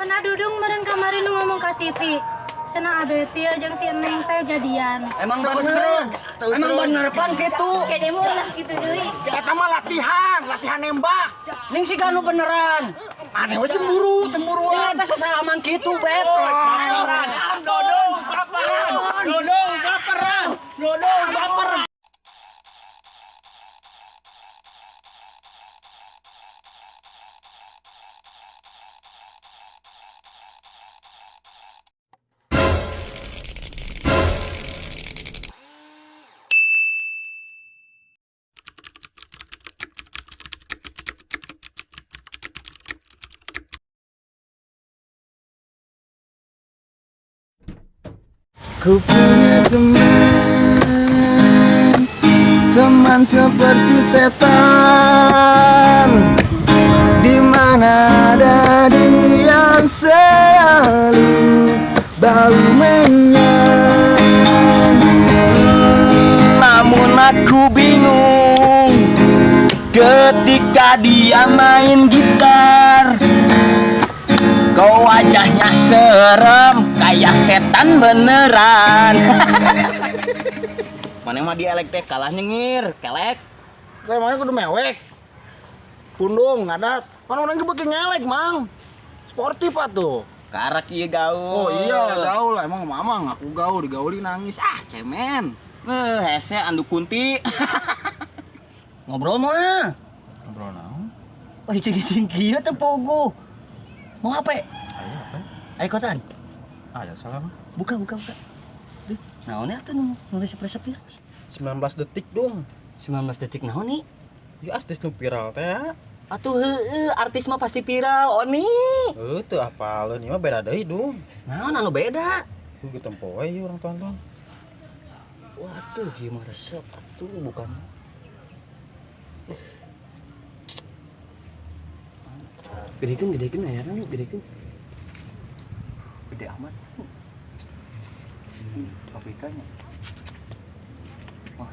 Cenah Dudung meureun kamari nu ngomong ka Siti. Cenah Abeti jeung si Neng teh jadian. Emang bener. Emang bener pan kitu. Kede mah ulah kitu deui. Eta mah latihan, latihan nembak. Ning si ganu beneran. Aneh we cemburu, cemburuan. Ini eta sesalaman kitu, Bet. Dodong baperan. Dodong baperan. Dodong baperan. Ku punya teman, teman seperti setan. Di mana ada dia selalu bau menyan. Namun aku bingung ketika dia main gitar. Kau wajahnya serem kayak setan beneran. Mana mah dia elek teh kalah nyengir, kelek. Saya emangnya kudu mewek. Pundung ngadat. Pan orang ge beuki ngelek, Mang. Sportif atuh. Karak ieu gaul. Oh iya, gaul lah. Emang mama ngaku gaul, digauli nangis. Ah, cemen. Hese andu kunti. Ngobrol mah. Ngobrol naon? Wah, cing-cing kieu teh pogo. Mau apa? Ayo apa? Ayo kotan. Ah, ya salah mah. Buka, buka, buka. Duh, naonnya atuh nu resep-resep ya? 19 detik dong. 19 detik naon nih? Ya artis nu viral teh ya. Atuh heueuh, artis mah pasti viral, Oni. Heuh, teu apaleun ieu mah beda deui dong. Naon anu beda? Ku geus tempo we ieu urang tonton. Waduh, ieu mah resep atuh bukan. Gedekeun, gedekeun layarna nih, gedekeun. Gede amat. APK-nya. Wah.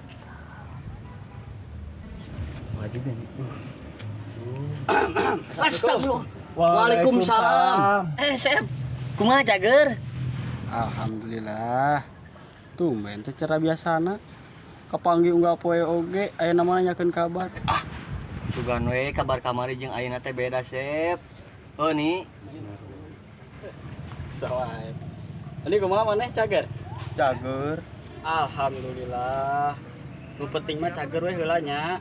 Wajib ya nih. Astagfirullah. Waalaikumsalam. Sep. Kumaha cager? Alhamdulillah. Tumben teh cara biasana. Kapanggih unggal poe oge aya namanya nanyakeun kabar. Ah, sugan we kabar kamari jeung ayeuna teh beda, Sep. Oh nih. Sawae. Ini kumaha maneh cager? Cager. Alhamdulillah. Nu penting mah cager we heula nya.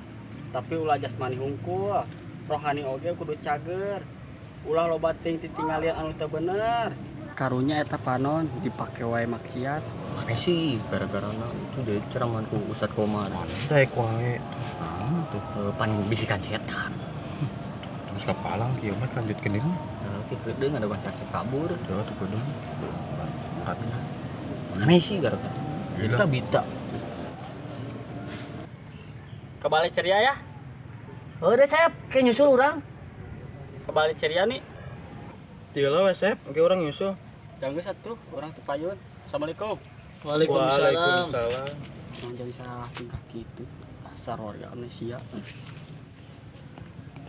Tapi ulah jasmani hungkul. Rohani oge kudu cager. Ulah loba ting titinggalian anu teu bener. Karunya eta panon dipake wae maksiat. Mana sih gara-gara itu jadi ceramah ku Ustad Komar. Daek wae. Naon tuh? Pan bisikan setan. Terus kapalang kieu mah lanjutkeun deui. Nah, kieu deung ada bangsa kabur. Tuh tuh kudu. Mana sih gara-gara? Jadi kabita. Ke Balai Ceria ya? Udah Sep, kayak nyusul urang. Ke Balai Ceria nih. Tieu we Sep, engke urang nyusul. Jangan geus atuh, urang teu payun. Assalamualaikum. Waalaikumsalam. Waalaikumsalam. Jangan jadi salah tingkah gitu. Dasar warga amnesia.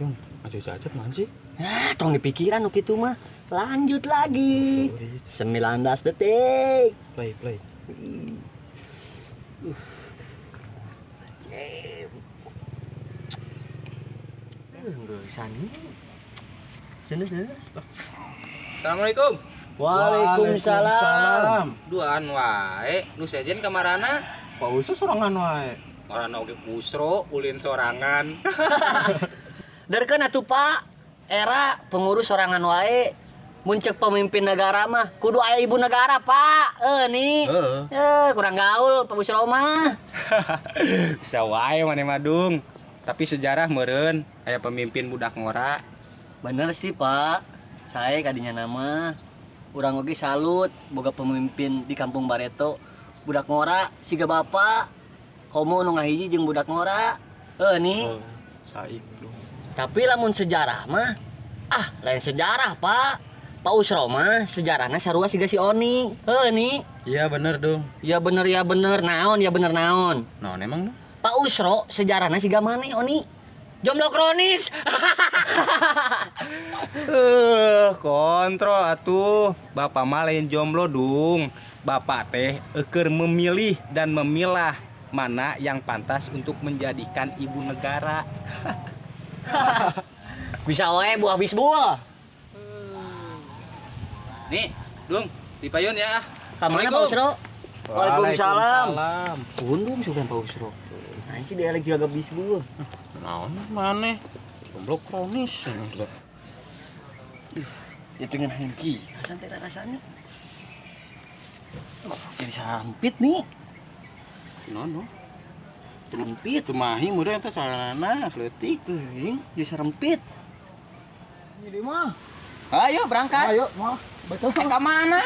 Dung, aja Acep naon sih? Ah, tong dipikiran nu kitu mah. Lanjut lagi. 19 detik. Play, play. Geusan. Sini, sini. Assalamualaikum. Waalaikumsalam. Duaan wae, nu sejen kamarana? Pak Usus sorangan wae. Marana oge kusro, ulin sorangan. Derkeun atuh Pak, era pengurus sorangan wae. Mun ceuk pemimpin negara mah kudu aya ibu negara, Pak. Nih. Heeh. Kurang gaul Pak Busro mah. Bisa wae maneh mah Dung. Tapi sejarah meureun aya pemimpin budak ngora. Bener sih, Pak. Saya kadinya nama urang oge salut boga pemimpin di Kampung Bareto budak ngora siga bapak komo nu ngahiji jeung budak ngora. Nih. Oh, saik dong. Tapi lamun sejarah mah ah lain sejarah, Pak. Pak Usro mah sejarahna sarua siga si Oni. Nih. Iya bener dong. Ya bener, ya bener naon, ya bener naon. Naon emang dong? Pak Usro sejarahna siga maneh Oni. Jomblo kronis. Kontrol atuh. Bapak mah lain jomblo dung. Bapak teh eukeur memilih dan memilah mana yang pantas untuk menjadikan ibu negara. Bisa wae buah bisbul. Nih, Dung, dipayun ya. Ka mana Pak Usro? Waalaikumsalam. Pundung sugan Pak Usro. Nah, sih dia lagi jaga bisbul. Naon maneh? Jomblo kronis. Itu ngenahin ki, santai rasanya. Jadi sampit nih. Naon no? Sempit. Tumahi muda eta sarana leutik. Teuing, jadi serempit. Ini mah. Ayo berangkat. Ayo, mah. Betul. Ka mana?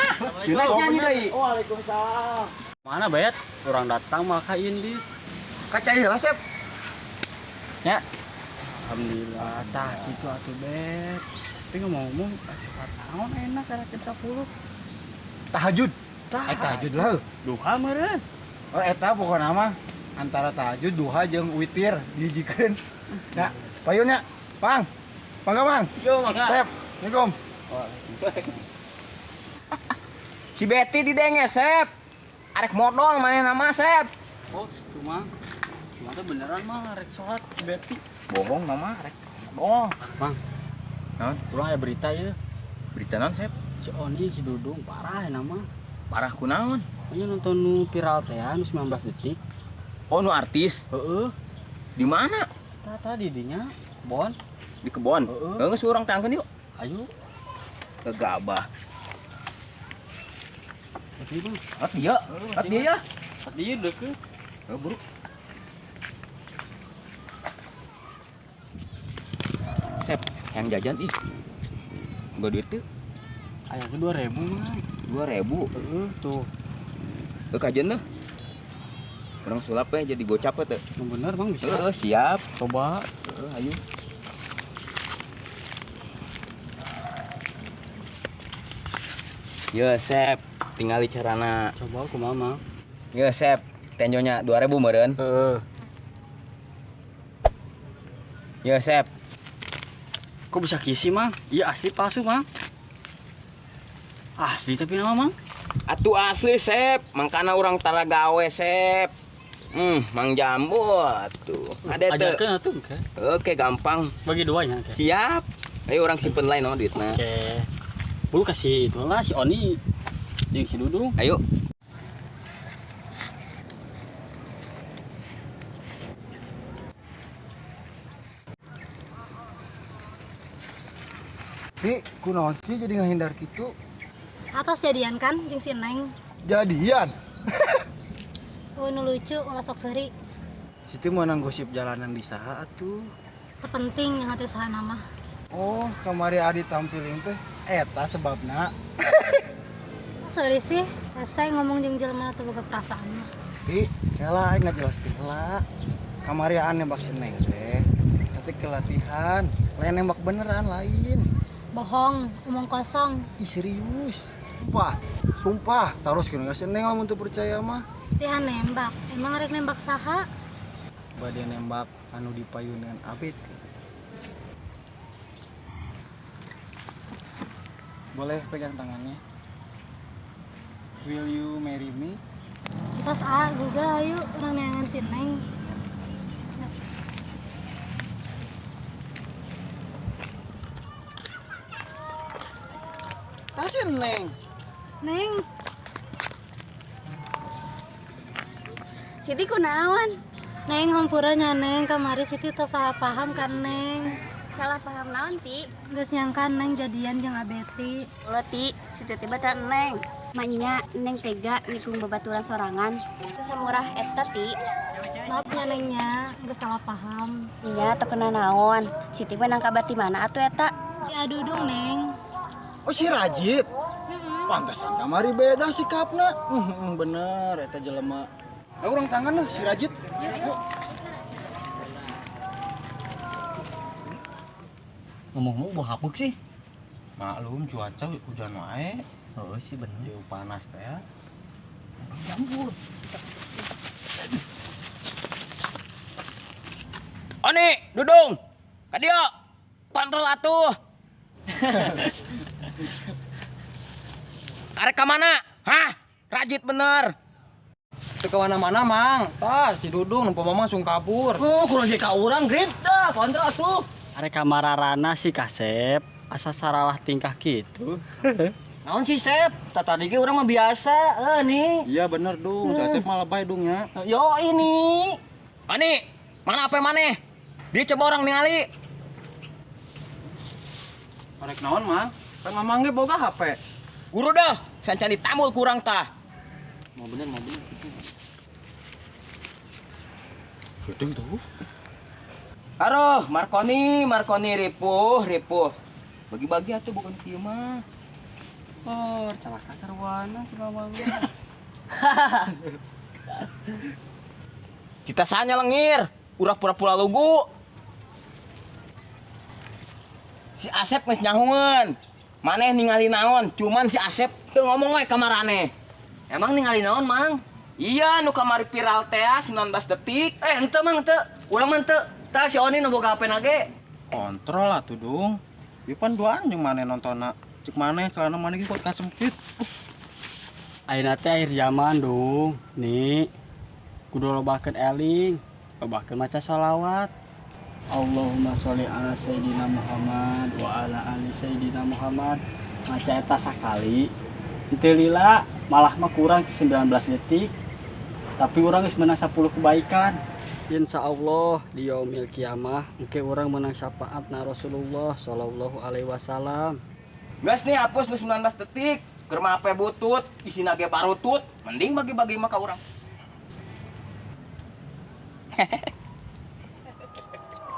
Naik nyanyi deui. Waalaikumsalam. Mana bayat? Orang datang mah ka indit. Kaca heula, Sep. Ya. Alhamdulillah, tah kitu atuh bet. Tapi ngomong-ngomong, salat naon enak arek jam 10. Tahajud. Tahajud lah. Duha meureun. Oh, eta pokona mah antara tahajud, duha jeung witir dihijikeun. Nah, payun nya. Pang. Mangga, Bang. Yo, mangga. Sep. Assalamualaikum. Si Betty didenge, Sep. Arek modol manehna mah, Sep. Oh, cuma cuma tuh beneran mah rek sholat si Betty. Bohong nama rek modol. Bang. Naon? Urang aya berita ye. Berita naon, Sep? Si Oni, si Dudung parah ya nama. Parah kunaon? Ini nonton nu viral teh nu 19 detik. Oh, nu artis. Heeh. Di mana? Tah tadi dinya kebon. Di kebon. Heeh. Geus urang tangkeun yuk. Ayo. Gegabah. Tapi Bang. At dia. At dia ya. At dia deukeut. Heuh, buru. Sep, yang jajan ih. Enggak duit tuh. Aya ke 2000 mah. 2000. Heeh, tuh. Heuh kajen tuh. Urang sulap we jadi gocap we teu. Yang bener Bang bisa. Heeh, siap. Coba. Heeh, ayo. Yo, Sep, tinggali carana. Coba kumaha, Mang. Yo, Sep, tenjonya 2000 meureun. Heeh. Yo, Sep. Kok bisa kisi, Mang? Iya asli palsu, Mang. Asli tapi nama, Mang. Atuh asli, Sep. Mangkana urang tara gawe, Sep. Mang Jambu atuh. Ada teu. Ajarkeun atuh, oke. Oke, gampang. Bagi duanya, oke. Siap. Ayo urang simpen lain no duitna. Oke. Bulu kasih itu lah si Oni jeung si Dudung. Ayo. Pi, kunaon sih jadi ngahindar kitu? Atos jadian kan jeung si Neng. Jadian. Oh, nu lucu ulah sok seuri. Situ meunang gosip jalanan di saha atuh. Teu penting yang hati saha nama. Oh, kamari Adi tampilin teh eta sebabna. Sorry sih, saya ngomong jeung jelema teu boga perasaan mah. Pi, heula aing ngajelaskeun heula. Kamari aan nembak si Neng teh, tapi kelatihan, lain nembak beneran lain. Bohong, omong kosong. Ih, serius. Sumpah, sumpah, taroskeun ka si Neng lamun teu percaya mah. Tihan nembak, emang rek nembak saha? Bade nembak anu dipayunan Abid. Boleh pegang tangannya? Will you marry me? Terus ah, juga ayo urang neangan si Neng. Tah si Neng. Neng. Siti kunaon? Neng hampura nya Neng, kamari Siti tos salah paham kan Neng. Salah paham naon Ti? Geus nyangka Neng jadian jeung Abeti. Ulah Ti, Siti teh batan Neng. Manya Neng tega nikung babaturan sorangan. Samurah eta Ti. Maaf nya Neng nya, geus salah paham. Nya teu kena naon. Siti mah nang kabar ti mana atuh eta? Di Adudung Neng. Oh si Rajit. Pantesan kamari beda sikapna. Bener eta jelema. Aku urang tangan lah si Rajit. Yuk. Ngomong-ngomong buah hapuk sih. Maklum cuaca hujan wae. Oh sih bener. Jauh panas teh ya. Jambur. Oni, Dudung. Kadio, kontrol atuh. Arek ka mana? Hah? Rajit bener. Teu ka mana-mana, Mang. Tah, si Dudung nempo Mamang langsung kabur. Oh, kurang sih ka urang, Grit. Dah, kontrol atuh. Arek kamararana si Kasep, asa saralah tingkah kitu. Naon sih, Sep? Tadi ge urang mah biasa, nih. Iya bener, Dung. Si Asep mah lebay, Dung ya. Yo ini. Ani, mana apa maneh? Dia coba orang ningali. Arek naon, Mang? Kan Mamang ge boga HP. Guru dah, sancan ditamul kurang tah. Mau bener, mau bener. Gedeng tuh. Aduh, Marconi, Marconi ripuh, ripuh. Bagi-bagi atuh bukan kieu mah. Oh, salah kasar wana si Mamang. Kita sanya lengir, udah pura-pura lugu. Si Asep geus nyahungeun. Maneh ningali naon, cuman si Asep teu ngomong we ka maraneh. Emang ningali naon, Mang? Iya, nu kamari viral teh 19 detik. Henteu Mang, henteu. Urang mah henteu. Tah si Oni nu boga HP na ge. Kontrol atuh, Dung. Ieu pan duaan jeung maneh nontonna. Cek maneh celana maneh ge kuat kasempit. Ayeuna teh akhir zaman, Dung. Nih, kudu lobakeun eling, lobakeun maca sholawat. Allahumma sholli ala sayyidina Muhammad wa ala ali sayyidina Muhammad. Maca eta sakali. Henteu lila, malah mah kurang 19 detik. Tapi urang geus menang 10 kebaikan. Insya Allah di yaumil kiamah engke urang menang syafaat na Rasulullah sallallahu alaihi wasallam. Geus nih hapus nu 19 detik. Keur mah HP butut, isina ge barutut, mending bagi-bagi mah ka urang.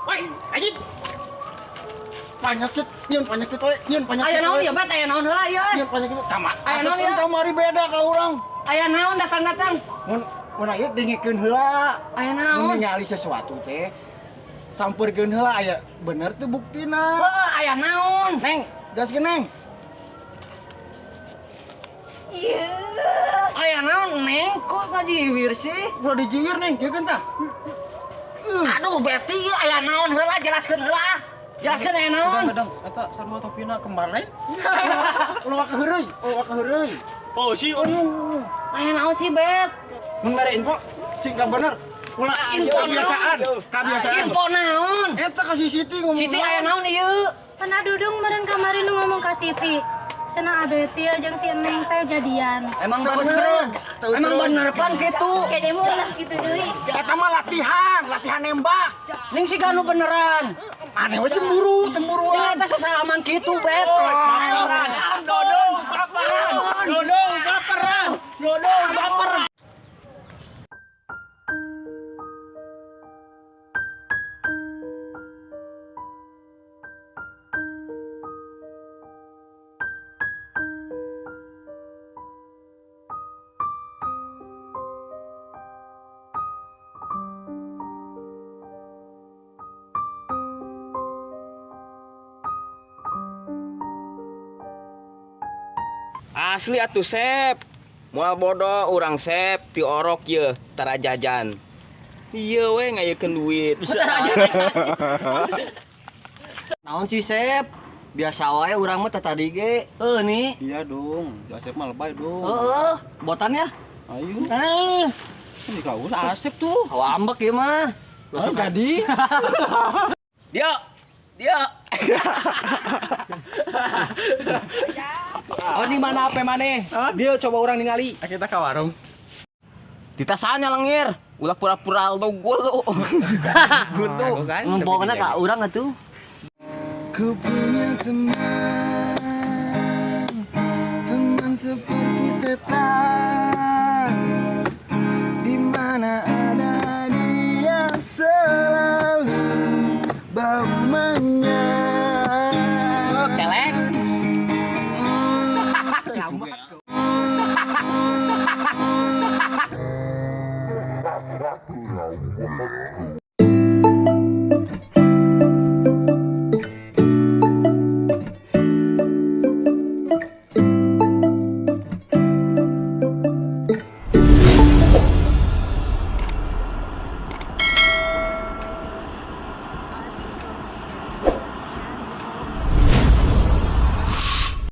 Woi, anjing. Panyakit, nyeun panyakit we, nyeun panyakit. Aya naon ya, Bet? Aya naon heula ieu? Nyeun panyakit kama. Aya naon ieu? Kamari beda ka urang. Aya naon datang-datang? Mun mun ieu dengikeun heula. Aya naon? Mun ningali sesuatu teh sampeurkeun heula aya bener teu buktina. Heuh, aya naon? Neng, gaskeun Neng. Iya. Aya naon, Neng? Kok ngajiwir sih? Ulah dijiwir, Neng, kieu tah. Aduh, Beti, ieu aya naon heula jelaskeun heula. Jelaskeun aya naon? Gedeng, eta sarua topina kembar lain. Ulah kaheureuy, ulah kaheureuy. Oh, si Aya naon sih, Bet? Mun mere info, cing ka bener. Ulah info kebiasaan, kebiasaan. Info naon? Eta ka si Siti ngomong. Siti aya naon ieu? Pernah Dudung meureun kamari nu ngomong ka Siti. Cenah Abeti jeung si Neng teh jadian. Emang bener. Emang bener pan kitu. Kede mah ulah kitu deui. Eta mah latihan, latihan nembak. Ning si Ganu beneran. Aneh we cemburu, cemburuan. Ning eta sasalaman kitu, Bet. Dodong baperan. Dodong baperan. Dodong baperan. Asli atuh Sep. Moal bodoh urang Sep ti orok ye tara jajan. Ieu we ngayekeun duit. Naon sih, Sep? Biasa wae urang mah tadi ge. Heuh nih. Iya, Dung. Si Asep mah lebay, Dung. Heeh, botan ya. Ayo. Eh, Ini kau Asep tuh. hawa ambek ieu mah. Langsung jadi. Dia dia. Oh, di mana HP maneh? Dia coba orang ningali. Kita ke warung. Ditasannya lengir. Ulah pura-pura lugu lu. Gutu. Ngempokna ka urang atuh. Ku punya teman